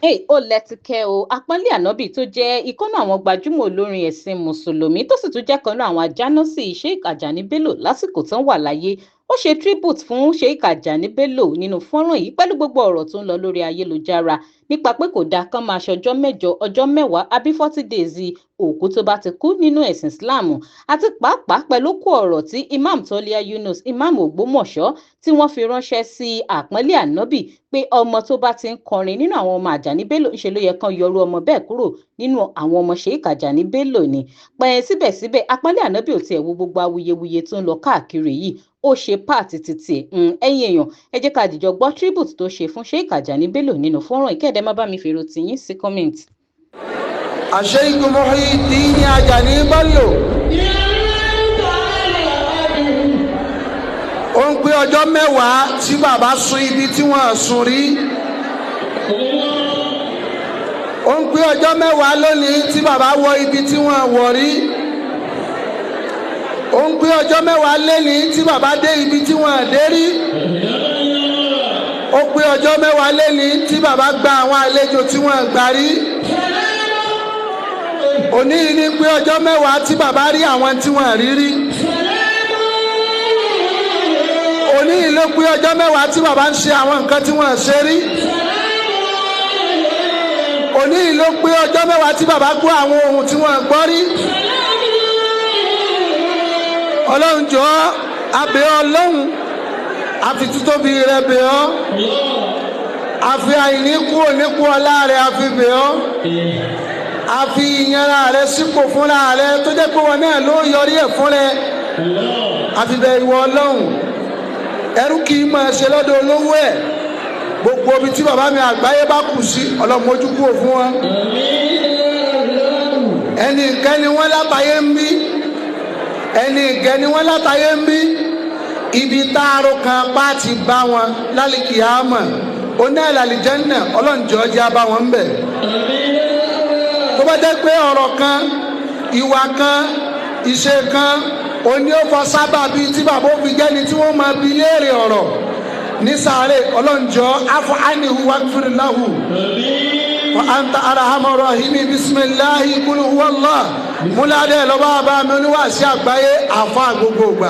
Hey, ó lẹ́tìkẹ́ o. Àpọ́nlé Ànábì tó jẹ́ ìkànnà àwọn gbajúmọ̀ olórin ẹ̀sìn Mùsùlùmí, tó sì tún jẹ́ kan náà àwọn ajánásì Sheikh Ajani Bello lásìkò tán wà láyé, ó ṣe tribute fún Sheikh Ajani Bello nínú fọ́nrán yìí pẹ̀lú gbogbo ọ̀rọ̀ tó ń lọ lórí ayélujára nípa pé kò dáa kán máa ṣọjọ́ 8, ọjọ́ 10 àbí 40 days òkú tó bá ti kú nínú ẹ̀sìn Islam, àti pàápàá pẹ̀lú kó ọ̀rọ̀ tí Imam Tolia Yunus, Imam Ògbómọ̀ṣọ́, tí wọ́n fi ránṣẹ́ sí Àpọ́nlé Ànábì pé ọmọ tó bá ti ń kọrin nínú àwọn ọmọ Àjàní Bello, ńṣe ló yẹ kán yọrú ọmọ bẹ́ẹ̀ kúrò nínú àwọn ọmọ Sheikh Ajani Bello ni. Pẹ́ síbẹ̀síbẹ̀, Àpọ́nlé Ànábì ò tiẹ̀ wo gbogbo awuyewuye tó ń lọ káàkiri yìí, ó ṣe part títí ẹ̀. Ẹ̀yin èèyàn, ẹ jẹ́ ká dìjọ gbọ́ tribute tó ṣe fún Sheikh Ajani Bello nínú fọ́nrán ìkẹ́ẹ̀dẹ́. Má bá mi fèrò tiyín sí comment. Sheikh Muhyiddin Ajani Bello, ó ń pé ọjọ́ 10 tí bàbá sùn ibi tí wọ́n sùn rí. Ó ń pé ọjọ́ 10 lónìí tí bàbá wọ ibi tí wọ́n wọ̀ rí. Ó ń pé ọjọ́ 10 lénìí tí bàbá dé ibi tí wọ́n dé rí. Ó pé ọjọ́ 10 lénìí tí bàbá gba àwọn àlejò tí wọ́n gbà rí. Òní ní pé ọjọ́ 10 tí bàbá rí àwọn tí wọ́n rí rí. Òní ló pé ọjọ́ 10 tí bàbá ń ṣe àwọn nǹkan tí wọ́n ṣe rí. Òní ló pé ọjọ́ 10 tí bàbá gbọ́ àwọn ohun tí wọ́n gbọ́ rí. Ọlọ́run jọ̀ọ́, a bẹ̀ ọ́. Ọlọ́run, àfi títóbi rẹ̀ bẹ̀ ọ́, àfi àìní kúrò nípò ọlá rẹ̀ àfi bẹ̀ ọ́, àfi ìyanra rẹ̀ sípò fúnra rẹ̀ tó jẹ́ pé wọn náà ló yọrí ẹ̀ fún rẹ̀, àfi bẹ̀ ìwọ Ọlọ́run. Ẹrú kì í máa ṣe lọ́dọ̀ olówó ẹ̀. Gbogbo ibi tí bàbá mi àgbáyé bá kù sí, Ọlọ́run mójú kúrò fún wọn. Ẹnì ìkẹ́ni wọn látàyé ń bí, ẹni ìgẹ́ni wọn látàyé ń bí, ibi táàrò kan pàtì bá wọn lálìkì àmọ́ oní àlàlìjẹ́nà, Ọlọ́njọ́ jẹ́ bá wọn ń bẹ̀. Tó bá jẹ́ pé ọ̀rọ̀ kan, ìwà kan, ìṣe kan oní ó fọ sábà bíi tí bàbá òfin jẹ́ni tí wọ́n máa bi léèrè ọ̀rọ̀ ní sàárè, Ọlọ́njọ́ afọ anihu wàkfìrì lahu wa anta arahamu rahimi. Bisimilahi kulu huwallah. Múládé lọ́ba bá mi oníwàásí àgbáyé, àfa gbogbo gbà.